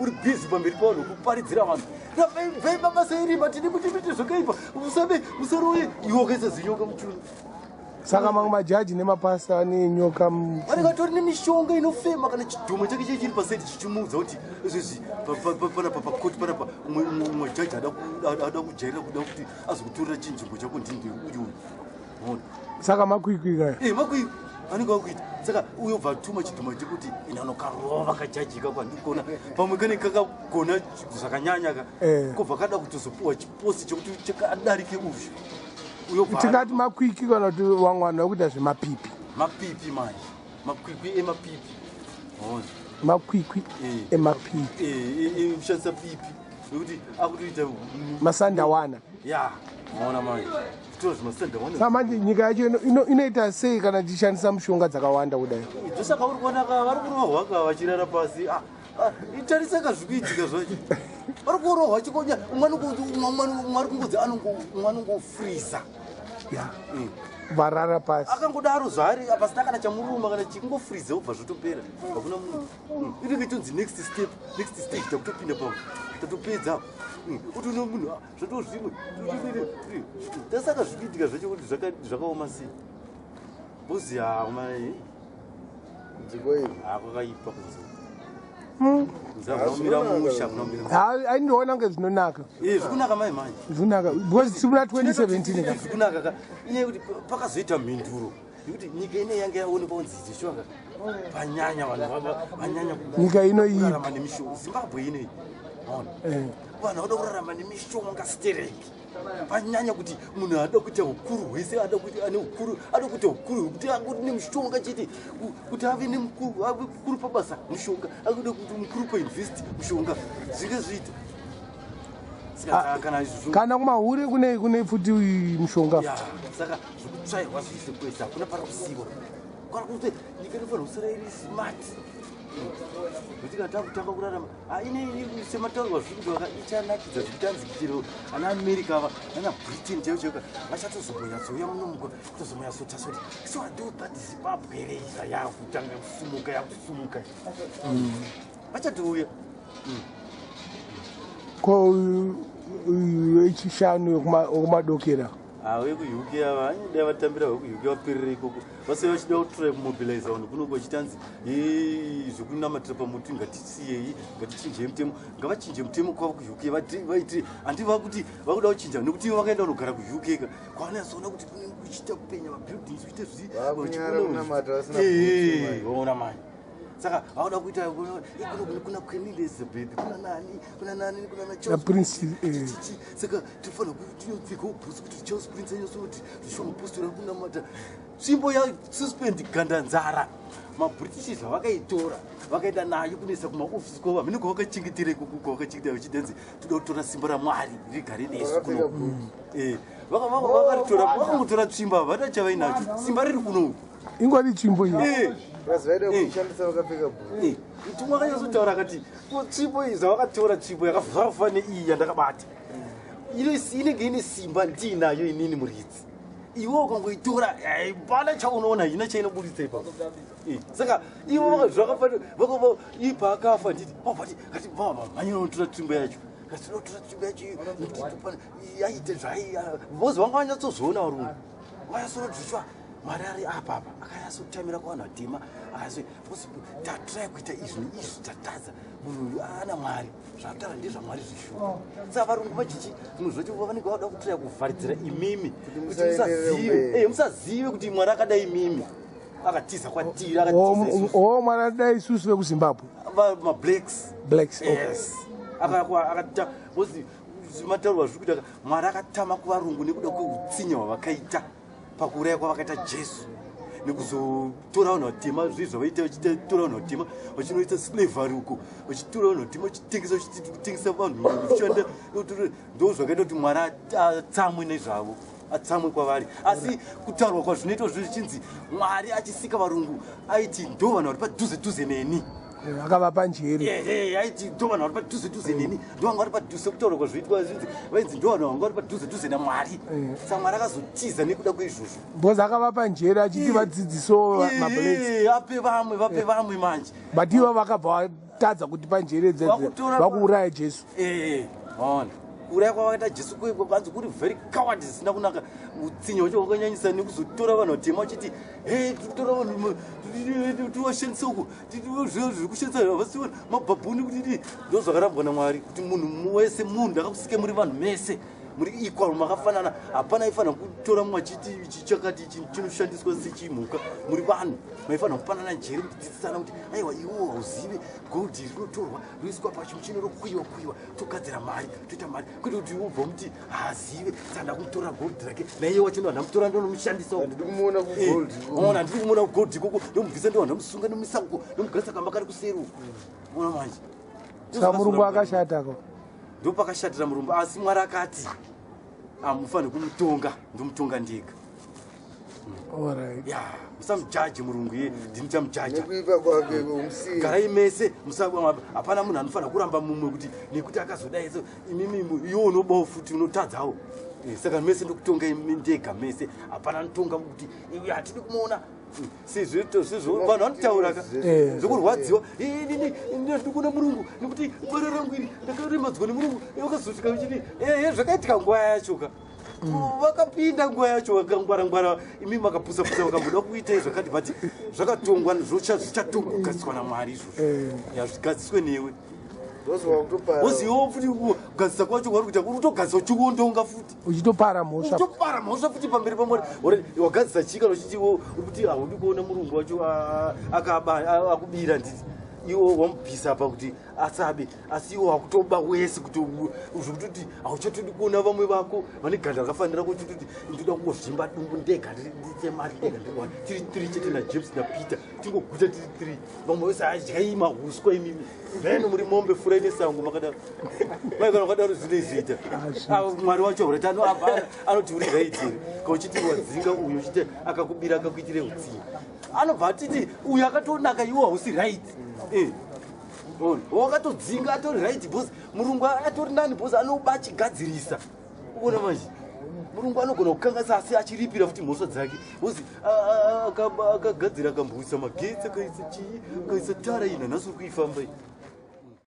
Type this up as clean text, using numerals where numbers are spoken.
Uri busy pamberi pavanhu kuparidzira vanhu. Bvai mabasa erima, tine kuti muite zvakaipa. Musabe, musaroye. Iwe wakaisa zinyoka muchiuno. Saka mamwe majaji nemapasta ane nyoka. Vanenge vatori nemishonga inofema kana chidhumo chake chee chiri pasaidi chichimuudza kuti izvezvi panapa pakoti panapa umwe jaji ada kujairira kuda kuti azokutorera chinzvimbo chako ndini uyu. Saka makwikwi kaya. Eh, makwikwi anenge akuita. Saka uyo bva atuma chidhuma chekuti ina anokarova kajaji ikako handikona pamwe kane kakagona zvakanyanya ka eh. Kobva kada kutozopuwa chiposi chekuti chakadarike uyu. Tingati makwikwi kana kuti vamwe vanhu vakuita zvemapipi. Mapipi manje, makwikwi emapipi. Makwikwi eh. emapipi eh, kushandisa pipi nekuti akutoita masandawana. Ya, maona manje. Saka manje nyika yacho inoita sei kana tichishandisa mushonga dzakawanda kudai? Ndosaka uri kuona ka vari kurohwa ka vachirara pasi. Ah, ah, itarisaka zviri kuitika zvacho. Vari kurohwa chikonya umwe ari kungodzi umwe anongofriza. Ya. Varara pasi. Akangodaro zvaari pasina kana chamuruma kana chikungofriza obva zvotopera. Hakuna munhu. Inenge itonzi next step, next stage takutopinda pamwe. Tatopedza. Kuti uno munhu zvatoo zvimwe tasaka zvikuitika zvacho kuti zvakaoma sei bhozi hamai kwakaipa kunze. Aindiona kunge zvinonaka. Zvikunaka mai manje. Zvikunaka because tiri kuna 2017 ka. Zvikunaka ka inyaya yekuti pakazoita mhinduro yekuti nyika ine yange yaonekwa kunzi zvishuwa panyanya vanhu vanyanya nyika ino iyi nemishonga. Zimbabwe inoyi vanhu vanoda kurarama nemishonga stereki. Panyanya kuti munhu anoda kuita ukuru hwese, anoda kuti ane ukuru, anoda kuita ukuru hwekuti angoti nemushonga chete kuti ave nemukuru, ave mukuru pabasa mushonga, akuda kuti mukuru pauniversity mushonga, zvinge zviita. Saka kana izvozvo kana kumahure kune futi mushonga. Ya, saka zvekutsvairwa zvese kwese hakuna pari kusiwa. Kana kuti nyika inofanira kusara iri smart. Kuti kana takutanga kurarama ine semataurwa zviri kuti ichanakidza zvekuti anzi chero ana America ava nana Britain chaivo chaivo vachatozombonyatsouya munomuka kutozombonyatsotarisa kuti so ado that Zimbabwe here isa yakutanga kusumuka yakusumuka. Vachatouya. Ko wechishanu wekumadokera? VekuUK ava anodai vatambira vekuUK vaperere ikoko. Vasai vachida kutraya kumobiliza vanhu kuno vachitanzi zvekunamatira pamuti ngatisiyei, ngatichinjei mutemo. Ngavachinje mutemo kwavo kuUK vaiti handi vakuti vakuda kuchinja nekuti ivo vakaenda kunogara kuUK ka kwavanonyatsoona kuti kune kuchiita kupenya mabuildings kuite Vakunyara kunamata vasina bhutsu manje. Vaona manje. Saka vakuda kuita kuna Queen Elizabeth, kuna nani, kuna nani, kuna na Charles Prince. Chichi. Saka tinofanira kuti tinopfekawo bhutsu kuti Charles Prince anyatsoona kuti zvishwa mupostori ari kunamata. Tsvimbo ya suspend gandanzara. MaBritish zvavakaitora vakaenda nayo kunoisa kumaofisi kwavo, hamene kwavakachengetera ikoko kwavakachengetera vachiti toda kutora simba raMwari rigare nesu kuno. Vakaritora, vakangotora tsvimbo havana chavainacho, simba riri kuno. Ingori tsvimbo iyi. Vaida kuishandisa vakapfeka bhutsu. Mutumwa akanyatsotaura akati tsvimbo iyi zvavakatora tsvimbo yakavharwa neiyi yandakabata inenge ine simba ndiinayo inini muridzi. Iwe ukangoitora hapana chaunoona, haina chainoburitsa ipapo. Saka ivo zvakafanira ii paakafa nditi vati kati vamhanyira unotora tsvimbo yacho, katinotora tsvimbo yacho nekuti yaite zvai vozi vanga vanyatsozviona varungu vanyatsonodzviswa Mwari ari apa apa akanyatsotamira kuvanhu vatema tatrai kuita izvi neizvi tatadza. Munhu uyu ana Mwari zvataura ndezvaMwari zvishuwa. Saka varungu vachichi zvimwe zvacho vanenge vada kutraya kuvharidzira imimi kuti musazive kuti Mwari akadai imimi akatiza kwatiri, akatiza isusu. O Mwari akadai isusu vekuZimbabwe. Mablacks. Blacks, okay. Yes. Akata bozi mataurwa zviri kuita Mwari akatama kuvarungu nekuda kweutsinye hwavakaita pakuuraya kwavakaita Jesu nekuzotora vanhu vatema zvii zvavaita vachitora vanhu vatema vachinoita slavery uko vachitora vanhu vatema vachitengesa vachitengesa vanhu vachishanda. Ndo zvakaita kuti Mwari atsamwe nezvavo, atsamwe kwavari. Asi kutaurwa kwazvinoitwa zvo zvichinzi Mwari achisika varungu aiti ndo vanhu vari padhuze dhuze neni. Akavapa njere. Aiti ndo vanhu vari padhuze dhuze neni, ndo vanga vari padhuze. Kutaurwa kwazvoitwa zvinzi vainzi ndo vanhu vanga vari padhuze dhuze naMwari. Saka Mwari akazotiza nekuda kweizvozvo. Because akavapa njere achiti vadzidziso mablacks. Ape vamwe, vape vamwe manje. But ivo vakabva vakutadza kutipa njere dzedze Vakutora- vakuuraya Jesu. Ona kuuraya kwavakaita Jesu kwanzi kuri very coward, zisina kunaka. Utsinye wacho wakanyanyisa nekuzotora vanhu vatema vachiti, "He, tora vanhu tiwashandise uku, zviri kushandisa havasiona mabhabhuni." Kutiti ndo zvakarambwa naMwari kuti munhu wese munhu, ndakakusike muri vanhu mese muri equal, makafanana. Hapana aifanira kutora mumwe achiti ichi chakati, ichi chinoshandiswa sechimhuka. Muri vanhu, maifanira kupanana njere, muchidzidzisana kuti, "Aiwa, iwo hauzive gold rinotorwa roiswa pachimuchini, rokuyiwa kuyiwa, togadzira mari, toita mari," kwete kuti ubva muti haazive, saka ndakumutorera gold rake, naiye wacho ndo handamutora, ndonomushandisa. Handidi kumuona kugold. Ona, handidi kumuona kugold ikoko, ndomubvisa, ndo handamusunga, ndomuisa uko, ndomugarisa kamba kari kuseri uko. Ona manje. Saka murungu akashatako. Ndopakashatira murungu, asi Mwari akati hamufaniri kumutonga, ndomutonga ndega. Ya, musamujaji murungu, iye ndini chamujaja. Nekuipa kwake umusiye. Garai mese, hapana munhu anofanira kuramba mumwe kuti nekuti akazodai. So imimi iwe unobawo futi, unotadzawo. Saka mese ndokutonga ndega mese, hapana anotonga kuti iwe hatidi kumuona. Sezvo vanhu vanotaura ka zvokurwadziwa, "Inini ndikuona murungu nekuti bare rangu iri ndakaremadzwa nemurungu." Wakazosvika uchiti ehe, zvakaitika nguva yacho ka, vakapinda nguva yacho vakangwarangwara, imi makapusa-pusa, vakamboda kuitai zvakati, but zvakatongwa, zvichatongwa kugadziswa naMwari izvozvo. Ya, zvigadziswe newe. Ndozwa kutopara. Wozivawo futi kugadzisa kwacho kwari kuita, uri kutogadzisa uchiwondonga futi. Uchitopara mhosva. Uchitopara mhosva futi pamberi paMwari. Uri wagadzisa chii kana uchiti uri kuti haudi kuona murungu wacho akubira, nditi iwo wamubvisa apa kuti asabe, asi iwo wakutoba wese, kuti zvekutoti hauchatodi kuona vamwe vako vane ganda rakafanira, kuti toti ndoda kungozvimba dumbu ndega, ndiite mari ndega, ndiri tiri tiri chete naJames naPeter, tingoguta tiri tiri, vamwe vese adyai mahuswa, imimi mheno muri mombe, furai nesango makadaro. Mai, kana wakadaro zvinoizviita. Mwari wacho urati anoti uri right here kauchiti wadzinga uyu, uchiti akakubira, akakuitire utsinye, anobva atiti uyu akatonaka, iwo hausi right. Ona, wakatodzinga atori right because murungu atori nani, because anoba achigadzirisa. Ukuona manje murungu anogona kukanganisa asi achiripira futi mhosva dzake, because akagadzira, akamboisa magetsi, akaisa chii, akaisa tara iyi, nanhasi uri kuifamba iyi.